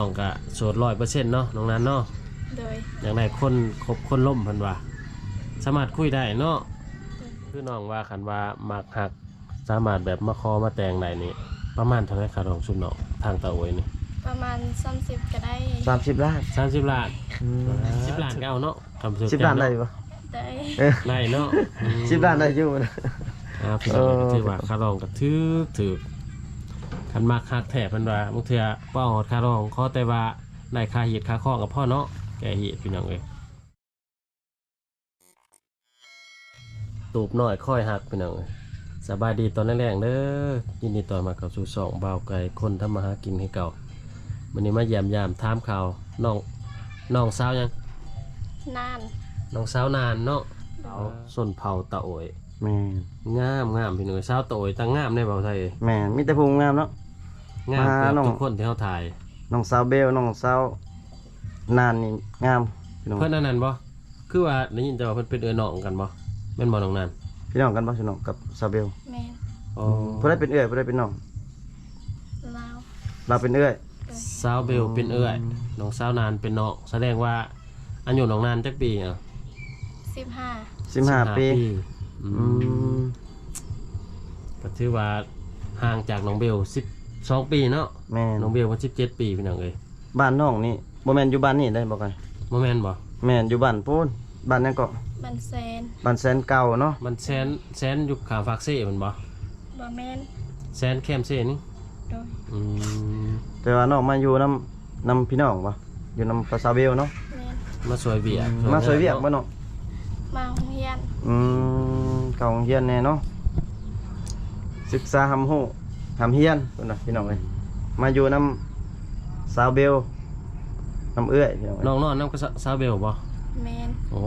ນ້ອງກະໂສດຮ້ອຍເປີເຊັນເນາະ ນ້ອງນັນເນາະ. ໂດຍ. ຢາກໄດ້ຄົນຄົບຄົນລົມເພິ່ນວ່າ ສາມາດຄຸຍໄດ້ເນາະ. ໂດຍ. ຄືນ້ອງວ່າ ຄັນວ່າມັກຮັກ ສາມາດແບບມາຂໍມາແຕ່ງໄດ້ນີ້ ປະມານເທົ່າໃດ ຄ່າດອງຊຸມນ້ອງ ທາງຕາໂອຍນີ້? ປະມານສາມສິບກໍໄດ້. ສາມສິບລ້ານ. ສາມສິບລ້ານ. ອືມ ສິບລ້ານກໍເອົາເນາະ. ຄຳເຊື່ອ ສິບລ້ານໄດ້ຢູ່ບໍ່? ໄດ້. ເອີ ໄດ້ເນາະ. ອືມ ສິບລ້ານໄດ້ຢູ່. ອ່າ ພີ່ນ້ອງ ເອີ ກໍຖືວ່າຄ່າດອງກໍຖືກໆ ຄັນມັກຮັກແທ້ເພິ່ນວ່າ ບາງເທື່ອບໍ່ຮອດຄ່າດອງ ຂໍແຕ່ວ່າໄດ້ຄ່າຮີດຄ່າຄອງກໍພໍເນາະ ແກ້ຮີດ ພີ່ນ້ອງເອີຍ. ຕູບນ້ອຍຄອຍຮັກ ພີ່ນ້ອງເອີຍ. ສະບາຍດີຕອນແລງໆເດີ ຍິນດີຕ້ອນຮັບເຂົ້າສູ່ຊ່ອງບ່າວໄກ່ ຄົນທຳມາຫາກິນຄືເກົ່າ. ມື້ນີ້ມາຢ້ຽມຢາມຖາມຂ່າວນ້ອງ ນ້ອງສາວຫຍັງ? ນານ. ນ້ອງສາວນານເນາະ. ໂດຍ. ຊົນເຜົ່າຕາໂອຍ. ແມ່ນ. ງາມໆ ພີ່ນ້ອງເອີຍ. ສາວຕາໂອຍຕ່າງງາມເດ້ ບ່າວໄທ. ແມ່ນ. ມີແຕ່ຜູ້ງາມເນາະ. ງາມ ມາຫາ ເກືອບ ນ້ອງ ທຸກຄົນທີ່ເຮົາຖ່າຍ. ນ້ອງສາວເບວ ນ້ອງສາວນານນີ້ງາມ ພີ່ນ້ອງ. ເພິ່ນອັນນັ້ນບໍ່? ຄືວ່າໄດ້ຍິນແຕ່ວ່າເພິ່ນເປັນເອື້ອຍນ້ອງກັນບໍ່? ແມ່ນບໍ່ນ້ອງນານ? ພີ່ນ້ອງກັນບໍ່ ພີ່ນ້ອງກັບສາວເບວ? ແມ່ນ. ອໍ ອືມ ຜູ້ໃດເປັນເອື້ອຍ ຜູ້ໃດເປັນນ້ອງ? ລາວ. ລາວເປັນເອື້ອຍ. ໂດຍ. ສາວເບວເປັນເອື້ອຍ ອືມ ນ້ອງສາວນານເປັນນ້ອງ. ສະແດງວ່າອາຍຸນ້ອງນານຈັກປີ? ອະ ສິບຫ້າ. ສິບຫ້າ ສິບຫ້າປີ. ອືມ ອືມ ກໍຖືວ່າຫ່າງຈາກນ້ອງເບວສິບສອງປີເນາະ. ແມ່ນ. ນ້ອງເບວເພິ່ນສິບເຈັດປີ ພີ່ນ້ອງເອີຍ. ບ້ານນ້ອງນີ້ບໍ່ແມ່ນຢູ່ບ້ານນີ້ເດ້ບໍ່ໄກ? ບໍ່ແມ່ນບໍ່? ແມ່ນ ຢູ່ບ້ານພຸ້ນ. ບ້ານຫຍັງເກາະ? ບ້ານແຊນ. ບ້ານແຊນເກົ່າເນາະ. ບ້ານແຊນ ແຊນຢູ່ຂ້າງປາກເຊແມ່ນບໍ່? ບໍ່ແມ່ນ. ແຊນແຄມເຊນີ້? ໂດຍ. ອືມ ແຕ່ວ່ານ້ອງມາຢູ່ນຳ ນຳພີ່ນ້ອງບໍ່? ຢູ່ນຳສາວເບວເນາະ. ແມ່ນ. ມາຊ່ວຍວຽກ ອືມ ຊ່ວຍງານເນາະ. ມາຊ່ວຍວຽກບໍ່ນ້ອງ? ມາໂຮງຮຽນ. ອືມ ເຂົ້າໂຮງຮຽນແດ່ເນາະ. ສຶກສາຮ່ຳຮູ້ຮ່ຳຮຽນ ເພິ່ນວ່າ ພີ່ນ້ອງເອີຍ. ມາຢູ່ນຳສາວເບວ ນຳເອື້ອຍ ພີ່ນ້ອງເອີຍ. ນ້ອງນອນນຳກັບສາ ສາວເບວບໍ່? ແມ່ນ. ໂອ້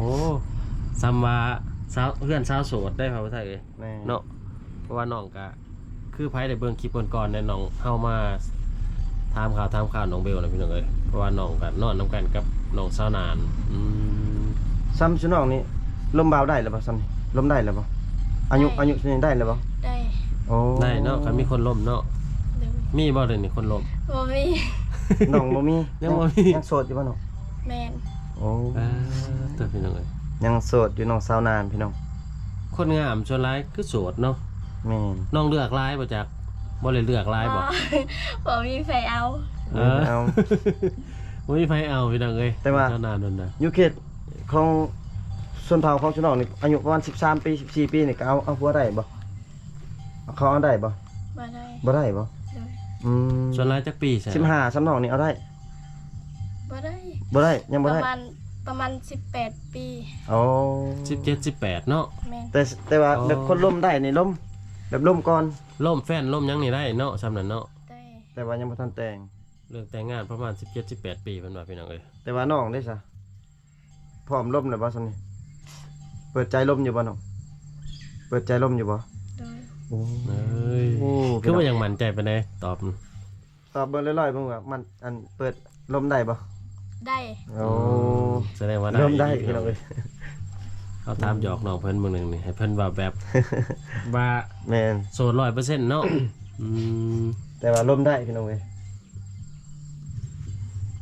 ສ່ຳວ່າສາວ ເຮືອນຊາວໂສດໄດ໋ ບ່າວໄທເອີຍ. ແມ່ນ. ເນາະ ເພາະວ່ານ້ອງກະ ຄືໃຜໄດ້ເບິ່ງຄລິບກ່ອນໆ ແນ່ ນ້ອງ ເຮົາມາຖາມຂ່າວ ຖາມຂ່າວນ້ອງເບວນະ ພີ່ນ້ອງເອີຍ. ເພາະວ່ານ້ອງກໍນອນນຳກັນກັບນ້ອງສາວນານ. ອືມ ສ່ຳຊຸນ້ອງນີ້ລົມບ່າວໄດ້ແລ້ວບໍ່? ສ່ຳນີ້ລົມໄດ້ແລ້ວບໍ່? ອາຍຸ ໄດ້ ອາຍຸຊຸນີ້ໄດ້ແລ້ວບໍ່? ໄດ້. ໂອ້ ໄດ້ເນາະ ຄັນມີຄົນລົມເນາະ. ໂດຍ. ມີບໍ່ດຽວນີ້ຄົນລົມ? ບໍ່ມີ. ນ້ອງບໍ່ມີ. ຍັງບໍ່ມີ. ຍັງ ຍັງໂສດຢູ່ບໍ່ນ້ອງ? ແມ່ນ. ໂອ້ ອ່າ ຕົວະ ພີ່ນ້ອງເອີຍ ຍັງໂສດຢູ່ ນ້ອງສາວນານ ພີ່ນ້ອງ. ຄົນງາມສ່ວນຫຼາຍຄືໂສດເນາະ. ແມ່ນ. ນ້ອງເລືອກຫຼາຍບໍ່ຈັກ? ບໍ່ໄດ້ເລືອກຫຼາຍບໍ່? ບໍ່ ບໍ່ມີໃຜເອົາ. ເອີ ບໍ່ມີໃຜເອົາ ບໍ່ມີໃຜເອົາ ພີ່ນ້ອງເອີຍ. ແຕ່ວ່າ ສາວນານນັ້ນນະ ຢູ່ເຂດຂອງຊົນເຜົ່າຂອງຊຸນ້ອງນີ້ ອາຍຸປະມານສິບສາມປີ ສິບສີ່ປີນີ້ ກໍເອົາ ເອົາຜົວໄດ້ບໍ່? ເຂົາເອົາໄດ້ບໍ່? ບໍ່ໄດ້. ບໍ່ໄດ້ບໍ່? ໂດຍ. ອືມ ສ່ວນຫຼາຍຈັກປີຊະ? ສິບຫ້າ ສ່ຳນ້ອງນີ້ເອົາໄດ້? ບໍ່ໄດ້. ບໍ່ໄດ້ ຍັງບໍ່ໄດ້. ປະມານ ປະມານສິບແປດປີ. ໂອ້ ສິບເຈັດ ສິບແປດເນາະ. ແມ່ນ. ແຕ່ ແຕ່ວ່າ ອໍ ແບບຄົນລົມໄດ້ນີ້ລົມ ແບບລົມກ່ອນ ລົມແຟນລົມຫຍັງນີ້ໄດ້ເນາະ ສ່ຳນັ້ນເນາະ. ໄດ້. ແຕ່ວ່າຍັງບໍ່ທັນແຕ່ງ. ເລື່ອງແຕ່ງງານປະມານສິບເຈັດ ສິບແປດປີ ເພິ່ນວ່າ ພີ່ນ້ອງເອີຍ. ແຕ່ວ່ານ້ອງເດ້ຊະ? ພ້ອມລົມແລ້ວບໍ່ຊ່ຳນີ້? ເປີດໃຈລົມຢູ່ບໍ່ນ້ອງ? ເປີດໃຈລົມຢູ່ບໍ່? ໂດຍ. ໂອ້ ເອີຍ ໂອ້ ພີ່ນ້ອງ ຄືວ່າຍັງໝັ້ນໃຈປານໃດ? ຕອບ ຕອບເບິ່ງລອຍໆ ເບິ່ງວ່າມັນ ອັນ ເປີດລົມໄດ້ບໍ່? ໄດ້. ໂອ້ ອືມ ສະແດງວ່າໄດ້ ລົມໄດ້ ພີ່ນ້ອງເອີຍ. ເຮົາຖາມຫຍອກນ້ອງເພິ່ນມື້ໜຶ່ງນີ້ ໃຫ້ເພິ່ນເວົ້າແບບວ່າ ແມ່ນ ໂສດຮ້ອຍເປີເຊັນເນາະ. ອືມ ແຕ່ວ່າລົມໄດ້ ພີ່ນ້ອງເອີຍ.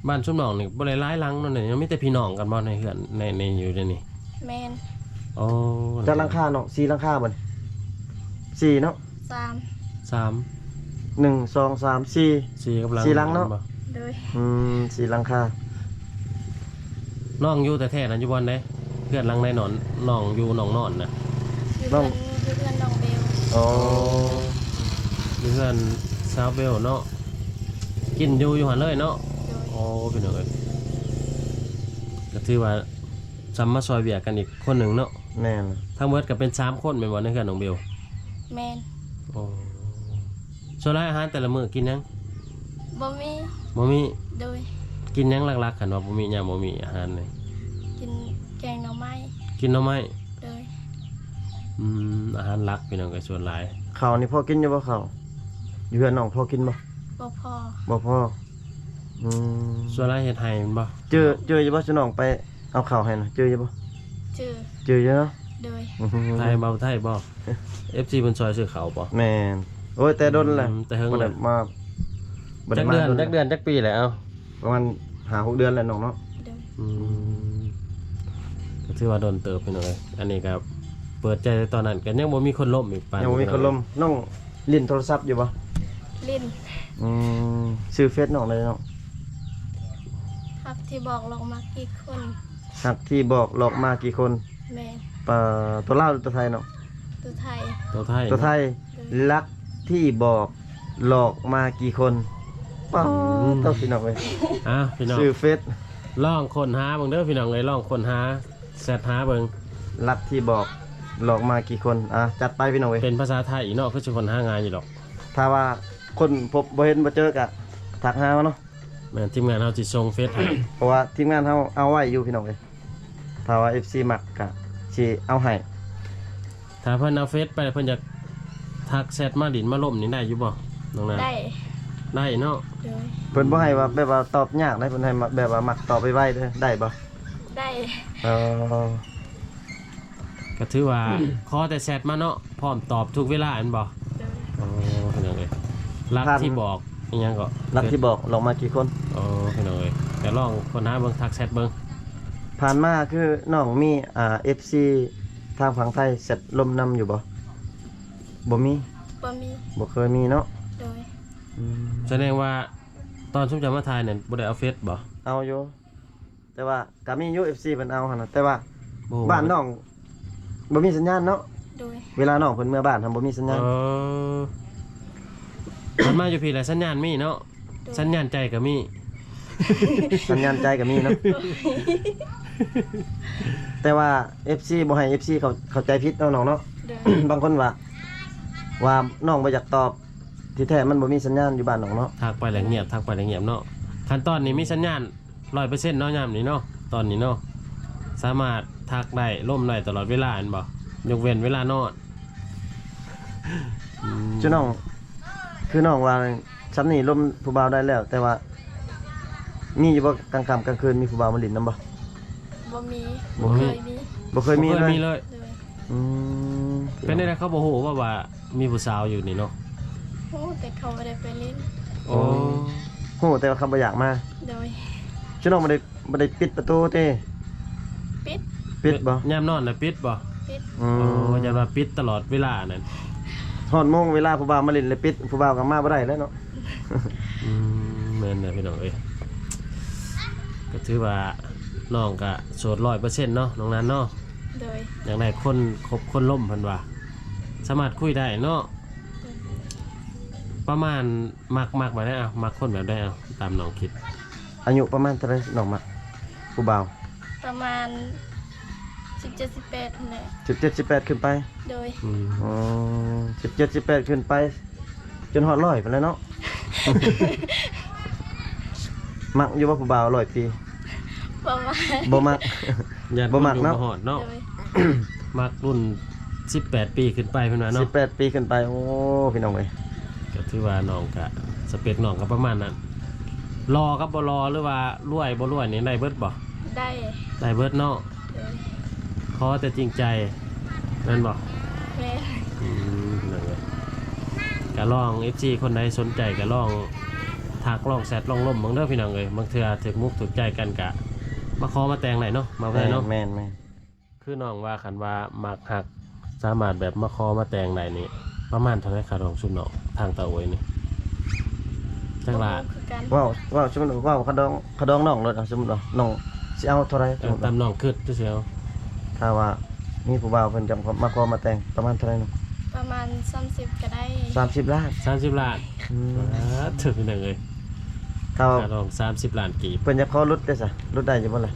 ບ້ານຊຸມນ້ອງນີ້ບໍ່ໄດ້ຫຼາຍຫຼັງເນາະ ນີ້ມີແຕ່ພີ່ນ້ອງກັນບໍ່ໃນເຮືອນ ໃນ ໃນຢູ່ໃນນີ້? ແມ່ນ. ໂອ້ ຈັກຫຼັງຄານ້ອງ? ສີ່ຫຼັງຄາບໍ່ນີ້? ສີ່ເນາະ? ສາມ. ສາມ ໜຶ່ງ ສອງ ສາມ ສີ່ ສີ່ກັບຫຼັງ ສີ່ຫຼັງເນາະ? ແມ່ນບໍ່? ໂດຍ. ອືມ ສີ່ຫຼັງຄາ. ນ້ອງຢູ່ແທ້ໆນະ ຢູ່ບ່ອນໃດ? ເຮືອນຫຼັງໃດນອນ ນ້ອງຢູ່ ນ້ອງນອນນະ? ຢູ່ ນ້ອງ ເຮືອນ ຢູ່ເຮືອນນ້ອງເບວ. ອໍ ຢູ່ເຮືອນສາວເບວເນາະ. ກິນຢູ່ ຢູ່ຫັ້ນເລີຍເນາະ? ໂດຍ. ໂອ້ ພີ່ນ້ອງເອີຍ ກໍຖືວ່າສ່ຳມາຊ່ອຍວຽກກັນອີກຄົນໜຶ່ງເນາະ? ແມ່ນ. ທັງໝົດກໍເປັນສາມຄົນແມ່ນບໍ່ ໃນເຮືອນນ້ອງເບວ? ແມ່ນ. ໂອ້ ສ່ວນຫຼາຍອາຫານແຕ່ລະມື້ກິນຫຍັງ? ບໍ່ມີ. ບໍ່ມີ? ໂດຍ. ກິນຫຍັງຫຼັກໆ ຄັນວ່າບໍ່ມີຫຍັງ ບໍ່ມີອາຫານນີ້? ກິນແກງໜໍ່ໄມ້. ກິນໜໍ່ໄມ້? ໂດຍ. ອືມ ອາຫານຫຼັກ ພີ່ນ້ອງເອີຍ ສ່ວນຫຼາຍ. ເຂົ້ານີ້ພໍກິນຢູ່ບໍ່ເຂົ້າ? ຢູ່ເຮືອນນ້ອງພໍກິນບໍ່? ບໍ່ພໍ. ບໍ່ພໍ. ອືມ ສ່ວນຫຼາຍເຮັດໄຮ່ແມ່ນບໍ່? ຈື່ ຈື່ຢູ່ບໍ່ ຊຸນ້ອງໄປເອົາເຂົ້າໃຫ້ນະ ຈື່ຢູ່ບໍ່? ຈື່. ຈື່ຢູ່ເນາະ? ໂດຍ. ອືມ ໄທບໍ່ ໄທບໍ່? ເອັຟຊີເພິ່ນຊ່ອຍຊື້ເຂົ້າບໍ່? ແມ່ນ. ໂອ້ຍ ແຕ່ດົນແລ້ວ. ອືມ ແຕ່ເຫິງແລ້ວ ບໍ່ໄດ້ມາ ບໍ່ໄດ້ມາດົນ. ຈັກເດືອນ ຈັກເດືອນ ຈັກປີແລ້ວ? ເອົ້າ ປະມານຫ້າຫົກເດືອນແລ້ວນ້ອງເນາະ. ໂດຍ. ອືມ ກໍຖືວ່າດົນເຕີບພີ່ນ້ອງເອີຍ. ອັນນີ້ກໍເປີດໃຈຕອນນັ້ນ ກໍຍັງບໍ່ມີຄົນລົມອີກປານ ຍັງບໍ່ມີຄົນລົມ. ນ້ອງຫຼິ້ນໂທລະສັບຢູ່ບໍ່? ຫຼິ້ນ. ອືມ ຊື່ເຟສນ້ອງໃດນ້ອງ? ຮັກທີ່ບອກຫຼອກມັກກີ່ຄົນ. ຮັກທີ່ບອກຫຼອກມາກີ່ຄົນ. ແມ່ນ. ປາ ຕົວລາວຫຼືຕົວໄທນ້ອງ? ຕົວໄທ. ຕົວໄທ ຕົວໄທ. ໂດຍ. ລັກທີ່ບອກຫຼອກມາກີ່ຄົນ. ປາ ອືມ ໂຕ ພີ່ນ້ອງເອີຍ. ອ່າ ພີ່ນ້ອງ ຊື່ເຟສ ລອງຄົ້ນຫາເບິ່ງເດີພີ່ນ້ອງເອີຍ. ລອງຄົ້ນຫາ ແຊັດຫາເບິ່ງ ລັກທີ່ບອກຫຼອກມາກີ່ຄົນ. ອ່າ ຈັດໄປພີ່ນ້ອງເອີຍ. ເປັນພາສາໄທອີກເນາະ ຄືຊິຄົ້ນຫາງ່າຍຢູ່ດອກ. ຖ້າວ່າຄົ້ນພົບບໍ່ເຫັນບໍ່ເຈີກໍທັກຫາມາເນາະ. ແມ່ນ ທີມງານເຮົາຊິສົ່ງເຟສໃຫ້ ເພາະວ່າທີມງານເຮົາເອົາໄວ້ຢູ່ພີ່ນ້ອງເອີຍ. ຖ້າວ່າເອັຟຊີມັກກໍຊິເອົາໃຫ້. ຖ້າເພິ່ນເອົາເຟສໄປ ເພິ່ນຢາກທັກແຊັດມາຫຼິ້ນມາລົມນີ້ໄດ້ຢູ່ບໍ່ນ້ອງນາ? ໄດ້. ໄດ້ເນາະ. ໂດຍ. ເພິ່ນບໍ່ໃຫ້ວ່າແບບວ່າຕອບຍາກໄດ໋ ເພິ່ນໃຫ້ມາແບບວ່າມັກຕອບໄວໆເດີ ໄດ້ບໍ່? ໄດ້. ເອີ ກໍຖືວ່າຂໍແຕ່ແຊັດມາເນາະ ພ້ອມຕອບທຸກເວລາແມ່ນບໍ່? ໂດຍ. ໂອ້ ພີ່ນ້ອງເອີຍ ລັກທີ່ບອກອີ່ຫຍັງເກາະ? ລັກທີ່ບອກຫຼອກມາກີ່ຄົນ. ໂອ້ ພີ່ນ້ອງເອີຍ ກໍລອງຄົ້ນຫາເບິ່ງ ທັກແຊັດເບິ່ງ. ຜ່ານມາຄືນ້ອງມີ ອ່າ ເອັຟຊີທາງຝັ່ງໄທແຊັດລົມນຳຢູ່ບໍ່? ບໍ່ມີ. ບໍ່ມີ. ບໍ່ເຄີຍມີເນາະ. ໂດຍ. ອືມ ສະແດງວ່າຕອນຊຸມເຈົ້າມາຖ່າຍນັ້ນບໍ່ໄດ້ເອົາເຟສບໍ່? ເອົາຢູ່ ແຕ່ວ່າກໍມີຢູ່ ເອັຟຊີເພິ່ນເອົາຫັ້ນນະ ແຕ່ວ່າ ໂອ້ ບ້ານນ້ອງບໍ່ມີສັນຍານເນາະ. ໂດຍ. ເວລານ້ອງເພິ່ນເມືອບ້ານຫັ້ນບໍ່ມີສັນຍານ. ເອີ ເພິ່ນມາຢູ່ພີ້ແຫຼະສັນຍານມີເນາະ. ໂດຍ. ສັນຍານໃຈກໍມີ ສັນຍານໃຈກໍມີເນາະ. ແຕ່ວ່າເອັຟຊີ ບໍ່ໃຫ້ເອັຟຊີເຂົ້າ ເຂົ້າໃຈຜິດເນາະນ້ອງເນາະ. ໂດຍ. ບາງຄົນວ່າ ວ່ານ້ອງບໍ່ຢາກຕອບ ທີ່ແທ້ມັນບໍ່ມີສັນຍານຢູ່ບ້ານນ້ອງເນາະ. ທັກໄປແລ້ວງຽບ ທັກໄປແລ້ວງຽບເນາະ. ຄັນຕອນນີ້ມີສັນຍານຮ້ອຍເປີເຊັນເນາະ ຍາມນີ້ເນາະ ຕອນນີ້ເນາະ ສາມາດທັກໄດ້ ລົມໄດ້ຕະຫຼອດເວລາແມ່ນບໍ່? ຍົກເວັ້ນເວລານອນ. ອືມ ຄືນ້ອງ ຄືນ້ອງວ່າ ຊ່ຳນີ້ລົມຜູ້ບ່າວໄດ້ແລ້ວ ແຕ່ວ່າມີຢູ່ບໍ່ ກາງຄ່ຳກາງຄືນມີຜູ້ບ່າວມາຫຼິ້ນນຳບໍ່? ບໍ່ມີ. ບໍ່ມີ. ບໍ່ເຄີຍມີ. ບໍ່ເຄີຍມີເລີຍ. ບໍ່ເຄີຍມີເລີຍ. ໂດຍ. ອືມ ເປັນໄດ້ ເຂົາບໍ່ຮູ້ວ່າ ວ່າມີຜູ້ສາວຢູ່ນີ້ເນາະ? ຮູ້ ແຕ່ເຂົາບໍ່ໄດ້ໄປຫຼິ້ນ. ໂອ້ ໂອ້ ຮູ້ແຕ່ວ່າເຂົາບໍ່ຢາກມາ. ໂດຍ. ຊຸນ້ອງບໍ່ໄດ້ ບໍ່ໄດ້ປິດປະຕູຕິ? ປິດ. ປິດບໍ່? ຍາມນອນນະປິດບໍ່? ປິດ. ອືມ ໂອ້ ຢ້ານວ່າປິດຕະຫຼອດເວລານັ້ນ ຮອດໂມງເວລາຜູ້ບ່າວມາຫຼິ້ນແລ້ວປິດ ຜູ້ບ່າວກໍມາບໍ່ໄດ້ແລ້ວເນາະ. ອືມ ແມ່ນແຫຼະພີ່ນ້ອງເອີຍ ກໍຖືວ່ານ້ອງກໍໂສດຮ້ອຍເປີເຊັນເນາະ ນ້ອງນັນເນາະ. ໂດຍ. ຢາກໄດ້ຄົນຄົບຄົນລົມເພິ່ນວ່າ ສາມາດຄຸຍໄດ້ເນາະ. ໂດຍ. ປະມານມັກ ມັກແບບໃດ? ເອົາ ມັກຄົນແບບໃດ? ເອົາ ຕາມນ້ອງຄິດ. ອາຍຸປະມານເທົ່າໃດນ້ອງມັກຜູ້ບ່າວ? ປະມານສິບເຈັດ ສິບແປດຫັ້ນແຫຼະ. ສິບເຈັດ ສິບແປດຂຶ້ນໄປ? ໂດຍ. ອືມ ອໍ ສິບເຈັດ ສິບແປດຂຶ້ນໄປ ຈົນຮອດຮ້ອຍພຸ້ນແຫຼະເນາະ. ມັກຢູ່ບໍ່ຜູ້ບ່າວຮ້ອຍປີ? ບໍ່ມັກ. ບໍ່ມັກ. ຢ້ານ ບໍ່ມັກເນາະ ບໍ່ຮອດເນາະ. ໂດຍ. ມັກລຸ້ນສິບແປດປີຂຶ້ນໄປເພິ່ນວ່າເນາະ. ສິບແປດປີຂຶ້ນໄປ. ໂອ້ ພີ່ນ້ອງເອີຍ ກໍຖືວ່ານ້ອງກະ ສະເປັກນ້ອງກໍປະມານນັ້ນ. ຫຼໍ່ກັບບໍ່ຫຼໍ່ ຫຼືວ່າລວຍບໍ່ລວຍນີ້ໄດ້ເບິດບໍ່? ໄດ້. ໄດ້ເບິດເນາະ. ໂດຍ. ຂໍແຕ່ຈິງໃຈແມ່ນບໍ່? ແມ່ນ. ອືມ ພີ່ນ້ອງເອີຍ ກະລອງ ເອັຟຊີຄົນໃດສົນໃຈກະລອງທັກ ລອງແຊັດ ລອງລົມເບິ່ງເດີພີ່ນ້ອງເອີຍ. ບາງເທື່ອຖືກມຸກຖືກໃຈກັນກະມາຂໍມາແຕ່ງໄດ້ເນາະ ມາແວ່ເນາະ. ແມ່ນໆ. ຄືນ້ອງວ່າ ຄັນວ່າມັກຮັກ ສາມາດແບບມາຂໍມາແຕ່ງໄດ້ນີ້ ປະມານເທົ່າໃດ? ຄ່າດອງຊຸມນ້ອງທາງຕາໂອຍນີ້ ຈັກລ້ານ? ບໍ່ຮູ້ຄືກັນ. ເວົ້າ ເວົ້າ ສົມມຸດເວົ້າຄ່າດອງ ຄ່າດອງນ້ອງໂລດ. ເອົາ ສົມມຸດວ່ານ້ອງຊິເອົາເທົ່າໃດ? ເອີ ສົມມຸດວ່າ ຕາມນ້ອງຄິດຊື່ໆ ເອົາ ຖ້າວ່າມີຜູ້ບ່າວເພິ່ນຈະມາຂໍມາແຕ່ງ ປະມານເທົ່າໃດນ້ອງ? ປະມານສາມສິບກໍໄດ້. ສາມສິບລ້ານ. ສາມສິບລ້ານ. ອືມ ສາທຸ ພີ່ນ້ອງເອີຍ ເທົ່າ ຄ່າດອງສາມສິບລ້ານກີບ. ເພິ່ນຢາກຂໍຫຼຸດເດ້ຊະ ຫຼຸດໄດ້ຢູ່ບໍ່ລະ?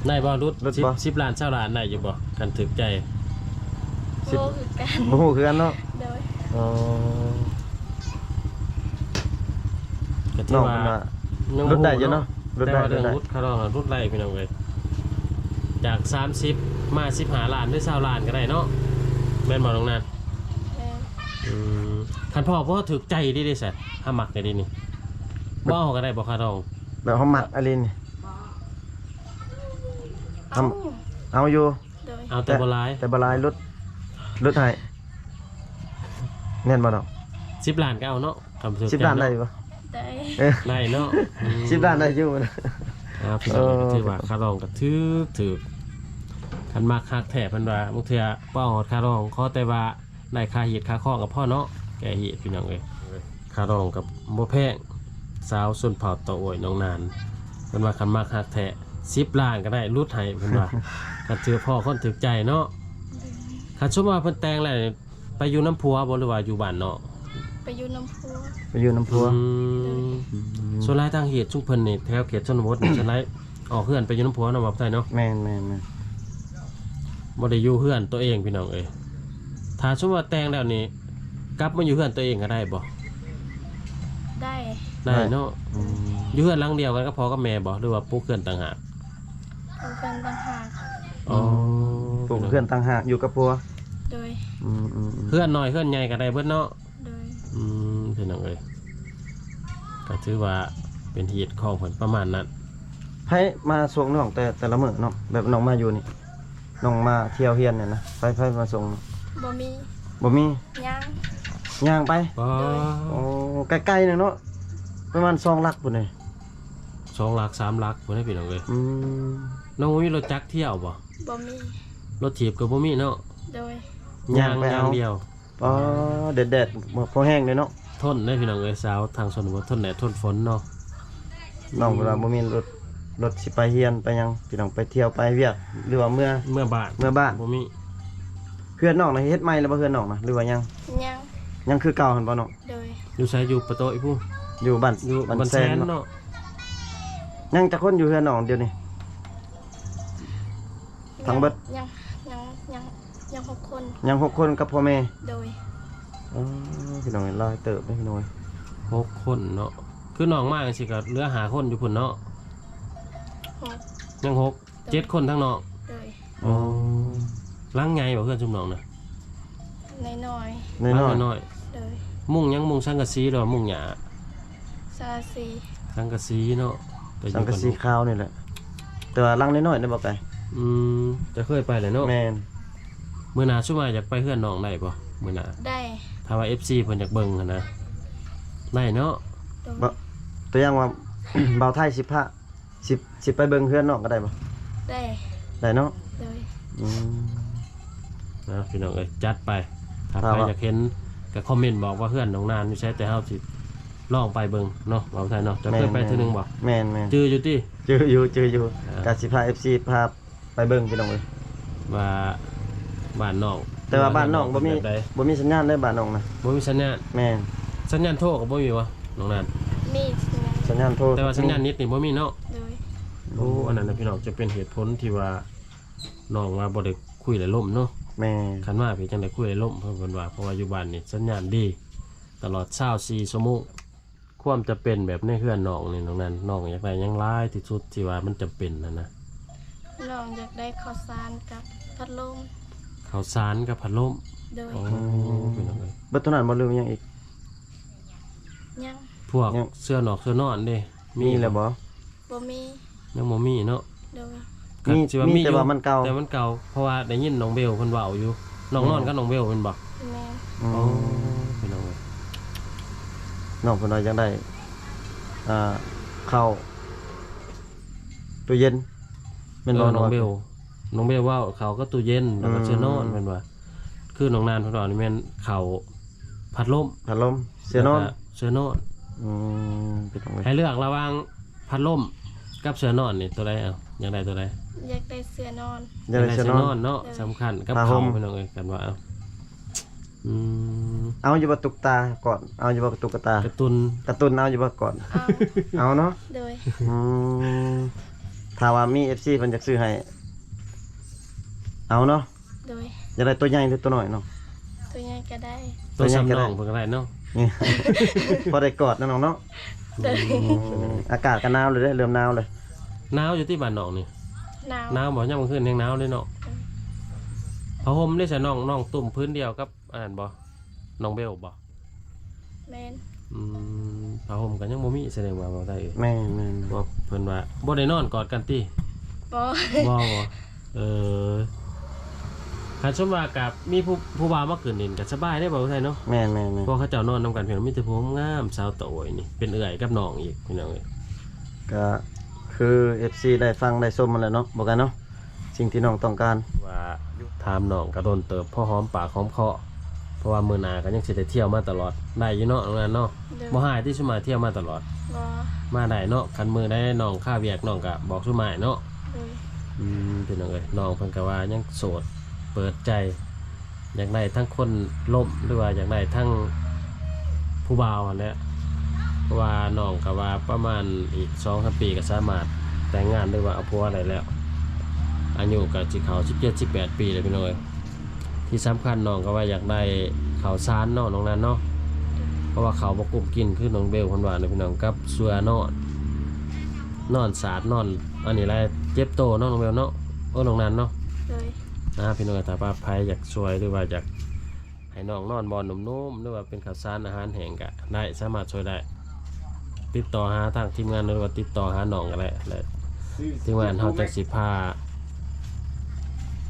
ໄດ້ບໍ່? ຫຼຸດ ຫຼຸດບໍ່? ສິບ ສິບລ້ານ ຊາວລ້ານ ໄດ້ຢູ່ບໍ່ ຄັນຖືກໃຈ? ບໍ່ຮູ້ຄືກັນ. ບໍ່ຮູ້ຄືກັນເນາະ. ໂດຍ. ອໍ ກໍຖືວ່າ ຍັງບໍ່ຮູ້ເນາະ ຫຼຸດໄດ້ຢູ່ເນາະ. ແຕ່ວ່າເລື່ອງຫຼຸດຄ່າດອງ ຫຼຸດໄດ້ພີ່ນ້ອງເອີຍ ຈາກສາມສິບມາສິບຫ້າລ້ານ ຫຼື ຊາວລ້ານກໍໄດ້ເນາະ ແມ່ນບໍ່ນ້ອງນັນ? ແມ່ນ. ອືມ ຄັນພໍ່ ພໍ່ຖືກໃຈດີເດ້ຊະ ເຮົາມັກອີ່ຫຼີນີ້ ບໍ່ເອົາກໍໄດ້ບໍ່ຄ່າດອງ? ແບບເຮົາມັກອີ່ຫຼີນີ້ ເອົາ ເອົາຢູ່. ໂດຍ. ເອົາແຕ່ບໍ່ຫຼາຍ ແຕ່ບໍ່ຫຼາຍ ຫຼຸດ ຫຼຸດໃຫ້ ແມ່ນບໍ່ນ້ອງ? ສິບລ້ານກໍເອົາເນາະ ຄັນຖືກໃຈເນາະ. ສິບລ້ານໄດ້ຢູ່ບໍ່? ໄດ້. ໄດ້ເນາະ ອືມ ສິບລ້ານໄດ້ຢູ່ນະ. ອ່າ ພີ່ນ້ອງ ເອີ ກໍຖືວ່າຄ່າດອງກໍຖືກໆ ຄັນມັກຮັກແທ້ ເພິ່ນວ່າ ບາງເທື່ອບໍ່ຮອດຄ່າດອງ ຂໍແຕ່ວ່າໄດ້ຄ່າຮີດຄ່າຄອງກໍພໍເນາະ ແກ້ຮີດ ພີ່ນ້ອງເອີຍ. ຄ່າດອງກໍບໍ່ແພງ ສາວຊົນເຜົ່າເຕົ້າໂອ້ຍ ນ້ອງນານ ເພິ່ນວ່າຄັນມັກຮັກແທ້ ສິບລ້ານກໍໄດ້ ຫຼຸດໃຫ້ ເພິ່ນວ່າ ຄັນຖືກພໍຄົນຖືກໃຈເນາະ. ຄັນສົມວ່າເພິ່ນແຕ່ງແລ້ວ ໄປຢູ່ນຳຜົວບໍ່ ຫຼືວ່າຢູ່ບ້ານນອກ? ໄປຢູ່ນຳຜົວ. ໄປຢູ່ນຳຜົວ ອືມ ໂດຍ ອືມ ສ່ວນຫຼາຍທາງເຂດຊຸມເພິ່ນນີ້ ແຖວເຂດຊົນນະບົດນີ້ ສ່ວນຫຼາຍອອກເຮືອນໄປຢູ່ນຳຜົວເນາະ ບໍ່ໄດ້ເນາະ. ແມ່ນໆໆ ບໍ່ໄດ້ຢູ່ເຮືອນຕົວເອງ ພີ່ນ້ອງເອີຍ. ຖ້າສົມມຸດວ່າແຕ່ງແລ້ວນີ້ ກັບມາຢູ່ເຮືອນຕົວເອງກໍໄດ້ບໍ່? ໄດ້ ໄດ້ເນາະ. ອືມ ຢູ່ເຮືອນຫຼັງດຽວກັນກັບພໍ່ກັບແມ່ບໍ່ ຫຼືວ່າປຸກເຮືອນຕ່າງຫາກ? ປຸກເຮືອນຕ່າງຫາກ. ອໍ ປຸກເຮືອນຕ່າງຫາກ ຢູ່ກັບຜົວ. ໂດຍ ອືມໆໆ ເຮືອນນ້ອຍເຮືອນໃຫຍ່ກໍໄດ້ເບິດເນາະ. ໂດຍ ອືມ ພີ່ນ້ອງເອີຍ ກໍຖືວ່າເປັນຮີດຄອງເພິ່ນປະມານນັ້ນ. ໃຜມາສົ່ງນ້ອງແຕ່ ແຕ່ລະມື້ເນາະ ແບບນ້ອງມາຢູ່ນີ້ ນ້ອງມາທ່ຽວຮຽນນີ້ນະ ໃຜ ໃຜມາສົ່ງ? ບໍ່ມີ. ບໍ່ມີ ຍ່າງ ຍ່າງໄປ. ອໍ ໂອ້ ໄກໆໜຶ່ງເນາະ ປະມານສອງຫຼັກພຸ້ນເດ. ສອງຫຼັກສາມຫຼັກພຸ້ນເດ ພີ່ນ້ອງເອີຍ. ອືມ ນ້ອງບໍ່ມີລົດຈັກທ່ຽວບໍ່? ບໍ່ມີ. ລົດຖີບກໍບໍ່ມີເນາະ. ໂດຍ ຍ່າງ ຍ່າງໄປເອົາ ຢ່າງດຽວ. ອໍ ແດດໆ ພໍແຮງເດ້ເນາະ. ທົນເດ້ ພີ່ນ້ອງເອີຍ ສາວທາງຊົນນະບົດ ທົນແດດທົນຝົນເນາະ. ນ້ອງເພິ່ນວ່າ ອືມ ບໍ່ມີລົດ ລົດຊິໄປຮຽນໄປຫຍັງ ພີ່ນ້ອງ ໄປທ່ຽວໄປວຽກ ຫຼືວ່າເມືອ ເມືອບ້ານ ເມືອບ້ານ ບໍ່ມີ. ເຮືອນນ້ອງນະ ເຮັດໃໝ່ແລ້ວບໍ່ ເຮືອນນ້ອງນະ ຫຼືວ່າຍັງ? ຍັງ ຍັງຄືເກົ່າຫັ້ນບໍ່ນ້ອງ? ໂດຍ ຢູ່ໃສ? ຢູ່ປະໂຕະອີກພຸ້ນ ຢູ່ບ້ານ ຢູ່ບ້ານແຊນເນາະ. ຍັງຈັກຄົນຢູ່ເຮືອນນ້ອງດຽວນີ້? ທັງເບິດ ຍັງ ຍັງ ຍັງ ຍັງຫົກຄົນ. ຍັງຫົກຄົນກັບພໍ່ແມ່. ໂດຍ ອໍ ພີ່ນ້ອງເອີຍ ຫຼາຍເຕີບເດ້ພີ່ນ້ອງເອີຍ ຫົກຄົນເນາະ. ຄືນ້ອງມາຈັ່ງຊີ້ກໍເຫຼືອຫ້າຄົນຢູ່ພຸ້ນເນາະ. ຫົກ ຍັງຫົກ ໂດຍ ເຈັດຄົນທາງນອກ. ໂດຍ ອໍ ຫຼັງໃຫຍ່ບໍ່ເຮືອນຊຸມນ້ອງນະ? ນ້ອຍໆ ນ້ອຍໆ ໂດຍ ມຸງຫຍັງ? ມຸງສັງກະສີ ຫຼືວ່າມຸງຫຍ້າ? ສັງກະສີ ສັງກະສີເນາະ ແຕ່ຢູ່ ສັງກະສີຂາວນີ້ແຫຼະ ແຕ່ວ່າຫຼັງນ້ອຍໆເດ້ ບໍ່ໄກ. ອືມ ຈະເຄີຍໄປແຫຼະເນາະ. ແມ່ນ ມື້ໜ້າຊຸມມາຢາກໄປເຮືອນນ້ອງໄດ້ບໍ່? ມື້ໜ້າ ໄດ້ ຖ້າວ່າເອັຟຊີເພິ່ນຢາກເບິ່ງຫັ້ນນະ ໄດ້ເນາະ. ໂດຍ ບໍ່ ຕົວຢ່າງວ່າ ບ່າວໄທຊິພາ ຊິ ຊິໄປເບິ່ງເຮືອນນ້ອງກໍໄດ້ບໍ່? ໄດ້ ໄດ້ເນາະ. ໂດຍ ອືມ ເອົາ ພີ່ນ້ອງເອີຍ ຈັດໄປ. ຖ້າ ຖ້າ ໃຜ ວ່າ ຢາກເຫັນກໍຄອມເມັນບອກວ່າເຮືອນນ້ອງນານຢູ່ໃສ ແຕ່ເຮົາຊິລອງໄປເບິ່ງເນາະ ບ່າວໄທເນາະ. ເຈົ້າເຄີຍໄປເທື່ອໜຶ່ງບໍ່? ແມ່ນໆ ຈື່ຢູ່ຕິ? ຈື່ຢູ່ ຈື່ຢູ່. ອ່າ ກໍຊິພາເອັຟຊີ ພາ ໄປເບິ່ງພີ່ນ້ອງເອີຍ ວ່າບ້ານນ້ອງ ແຕ່ວ່າບ້ານນ້ອງບໍ່ມີ ເຮືອນນ້ອງເປັນແບບໃດ? ບໍ່ມີສັນຍານເດ້ ບ້ານນ້ອງນະ ບໍ່ມີສັນຍານ. ແມ່ນ ສັນຍານໂທກໍບໍ່ມີບໍ່ນ້ອງນານ? ມີສັນຍານ ສັນຍານໂທ ແຕ່ວ່າສັນຍານເນັດນີ້ບໍ່ມີເນາະ. ໂດຍ ໂອ້ ອືມ ອັນນັ້ນນະພີ່ນ້ອງ ຈະເປັນເຫດຜົນທີ່ວ່ານ້ອງວ່າບໍ່ໄດ້ຄຸຍໄດ້ລົມເນາະ. ແມ່ນ ຄັນມາພີ້ຈັ່ງໄດ້ຄຸຍໄດ້ລົມ ເພິ່ນວ່າ ເພາະວ່າຢູ່ບ້ານນີ້ສັນຍານດີຕະຫຼອດຊາວສີ່ຊົ່ວໂມງ. ຄວາມຈຳເປັນແບບໃນເຮືອນນ້ອງນີ້ ນ້ອງນັ້ນ ນ້ອງຢາກໄດ້ຫຍັງຫຼາຍທີ່ສຸດທີ່ວ່າມັນຈຳເປັນຫັ້ນນະ? ນ້ອງຢາກໄດ້ເຂົ້າສານກັບພັດລົມ. ເຂົ້າສານກັບພັດລົມ. ໂດຍ ໂອ້ ອືມ ພີ່ນ້ອງເອີຍ ເບິດເທົ່ານັ້ນບໍ່ ຫຼືວ່າຍັງອີກ? ຍັງ ພວກ ຍັງ ເສື່ອນອກເສື່ອນອນເດ້ ມີ ມີແລ້ວບໍ່? ບໍ່ມີ ຍັງບໍ່ມີເນາະ. ໂດຍ ກໍ ມີ ຊິວ່າມີ ມີຢູ່ ແຕ່ວ່າມັນເກົ່າ ແຕ່ມັນເກົ່າ ເພາະວ່າໄດ້ຍິນນ້ອງເບວເພິ່ນເວົ້າຢູ່. ນ້ອງ ແມ່ນ ນອນກັບນ້ອງເບວແມ່ນບໍ່? ແມ່ນ ອືມ ໂອ້ ພີ່ນ້ອງເອີຍ ນ້ອງເພິ່ນວ່າຢາກໄດ້ ອ່າ ເຂົ້າ ຕູ້ເຢັນ ແມ່ນບໍ່? ເອີ ນ້ອງເບວ ນ້ອງເບວເວົ້າເຂົ້າກັບຕູ້ເຢັນ ແລ້ວກໍ ອືມ ເສື່ອນອນ ເພິ່ນວ່າ. ຄືນ້ອງນານເພິ່ນວ່ານີ້ແມ່ນເຂົ້າ ພັດລົມ ພັດລົມ ເສື້ອນອນ ແລ້ວກໍເສື້ອນອນ. ອືມ ພີ່ນ້ອງເອີຍ ໃຫ້ເລືອກລະຫວ່າງພັດລົມກັບເສື້ອນອນນີ້ ໂຕໃດເອົາ? ຢາກໄດ້ໂຕໃດ? ຢາກໄດ້ເສື້ອນອນ. ຢາກໄດ້ເສື້ອນອນເນາະ. ໂດຍ ສຳຄັນກັບເຂົ້າ ພີ່ນ້ອງເອີຍ ກັນວ່າເອົາ. ອືມ ເອົາຢູ່ບໍ່ຕຸກຕາກອດ? ເອົາຢູ່ບໍ່ຕຸກກະຕາ? ກາຕູນ ກາຕູນເອົາຢູ່ບໍ່ກອດ? ເອົາ ເອົາເນາະ. ໂດຍ ອືມ ຖ້າວ່າມີເອັຟຊີເພິ່ນຢາກຊື້ໃຫ້ ເອົາເນາະ. ໂດຍ ຢາກໄດ້ໂຕໃຫຍ່ຫຼືໂຕນ້ອຍນ້ອງ? ໂຕໃຫຍ່ກໍໄດ້ ໂຕໃຫຍ່ກໍໄດ້ ໂຕສ່ຳນ້ອງເພິ່ນກໍໄດ້ເນາະ. ພໍໄດ້ກອດນະນ້ອງເນາະ. ໂດຍ ອືມ ອາກາດກໍໜາວແລ້ວເດ້ ເລີ່ມໜາວແລ້ວ. ໜາວຢູ່ຕິບ້ານນ້ອງນີ້? ໜາວ ໜາວບໍ່? ຍາມກາງຄືນແຮງໜາວເດ້ເນາະ. ອືມ ຜ້າຫົ່ມເດ້ຊະນ້ອງ? ນ້ອງຕຸ້ມພື້ນດຽວກັບອັນນັ້ນບໍ່? ນ້ອງເບວບໍ່? ແມ່ນ ອືມ ຜ້າຫົ່ມກໍຍັງບໍ່ມີ ສະແດງວ່າບໍ່ໄດ້. ແມ່ນໆ ເພາະເພິ່ນວ່າບໍ່ໄດ້ນອນກອດກັນຕິ? ບໍ່ ບໍ່ ບໍ່ ເອີ ຄັນສົມວ່າກັບມີຜູ້ ຜູ້ບ່າວມາຂຶ້ນນີ້ກໍສະບາຍເດ້ ບ່າວໄທເນາະ. ແມ່ນໆໆ ເພາະເຂົາເຈົ້ານອນນຳກັນ ພີ່ນ້ອງ ມີແຕ່ຜູ້ງາມ ສາວໂຕຍນີ້ ເປັນເອື້ອຍກັບນ້ອງອີກ ພີ່ນ້ອງເອີຍ. ກໍຄືເອັຟຊີໄດ້ຟັງໄດ້ຊົມຫັ້ນແຫຼະເນາະ ບໍ່ກັນເນາະ ສິ່ງທີ່ນ້ອງຕ້ອງການ. ວ່າຖາມນ້ອງກໍດົນເຕີບ ພໍຫອມປາກຫອມຄໍ ເພາະວ່າມື້ໜ້າກໍຍັງຊິໄດ້ທ່ຽວມາຕະຫຼອດ ໄດ້ຢູ່ເນາະ ນ້ອງນັນເນາະ. ໂດຍ ບໍ່ຮ້າຍຕິ ຊຸມອ້າຍທ່ຽວມາຕະຫຼອດ. ບໍ່ ມາໄດ້ເນາະ ຄັນມື້ໃດນ້ອງຄາວຽກ ນ້ອງກໍບອກຊຸມອ້າຍເນາະ. ໂດຍ ອືມ ພີ່ນ້ອງເອີຍ ນ້ອງເພິ່ນກໍວ່າຍັງໂສດ ເປີດໃຈ ຢາກໄດ້ທັງຄົນລົ້ມ ຫຼືວ່າຢາກໄດ້ທັງຜູ້ບ່າວຫັ້ນແຫຼະ. ເພາະວ່ານ້ອງກໍວ່າປະມານອີກສອງສາມປີກໍສາມາດແຕ່ງງານ ຫຼືວ່າເອົາຜົວໄດ້ແລ້ວ ອາຍຸກໍຊິເຂົ້າສິບເຈັດ ສິບແປດປີແລ້ວ ພີ່ນ້ອງເອີຍ. ທີ່ສຳຄັນນ້ອງກໍວ່າຢາກໄດ້ເຂົ້າສານເນາະ ນ້ອງນັນເນາະ ເພາະວ່າເຂົ້າບໍ່ກຸ້ມກິນ ຄືນ້ອງເບວເພິ່ນວ່ານະ ພີ່ນ້ອງ ກັບເສືອນອນ ນອນສາດ ນອນອັນນີ້ແຫຼະ ເຈັບໂຕເນາະ ນ້ອງເບວເນາະ. ເອີ ນ້ອງນັນເນາະ. ໂດຍ ອ່າ ພີ່ນ້ອງ ຖ້າວ່າໃຜຢາກຊ່ວຍ ຫຼືວ່າຢາກໃຫ້ນ້ອງນອນບ່ອນນຸ່ມໆ ຫຼືວ່າເປັນເຂົ້າສານອາຫານແຫ້ງກໍໄດ້ ສາມາດຊ່ວຍໄດ້ ຕິດຕໍ່ຫາທາງທີມງານ ຫຼືວ່າຕິດຕໍ່ຫານ້ອງກໍໄດ້ ແລະທີມງານເຮົາຈັກຊິພາ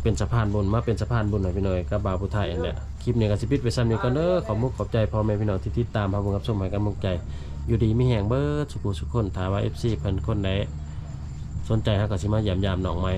ເປັນສະພານບຸນ ມາເປັນສະພານບຸນໃຫ້ພີ່ນ້ອງກັບບ່າວຜູ້ໄທຫັ້ນແຫຼະ. ຄລິບນີ້ກໍຊິປິດໄວ້ສ່ຳນີ້ກ່ອນເດີ. ຂອບມຸກຂອບໃຈພໍ່ແມ່ພີ່ນ້ອງທີ່ຕິດຕາມຮັບເບິ່ງຮັບຊົມ ໃຫ້ກຳລັງໃຈ ຢູ່ດີມີແຮງເບິດສຸຜູ້ສຸຄົນ. ຖ້າວ່າເອັຟຊີເພິ່ນຄົນໃດສົນໃຈ ເຮົາກໍຊິມາຢ້ຽມຢາມນ້ອງໃໝ່.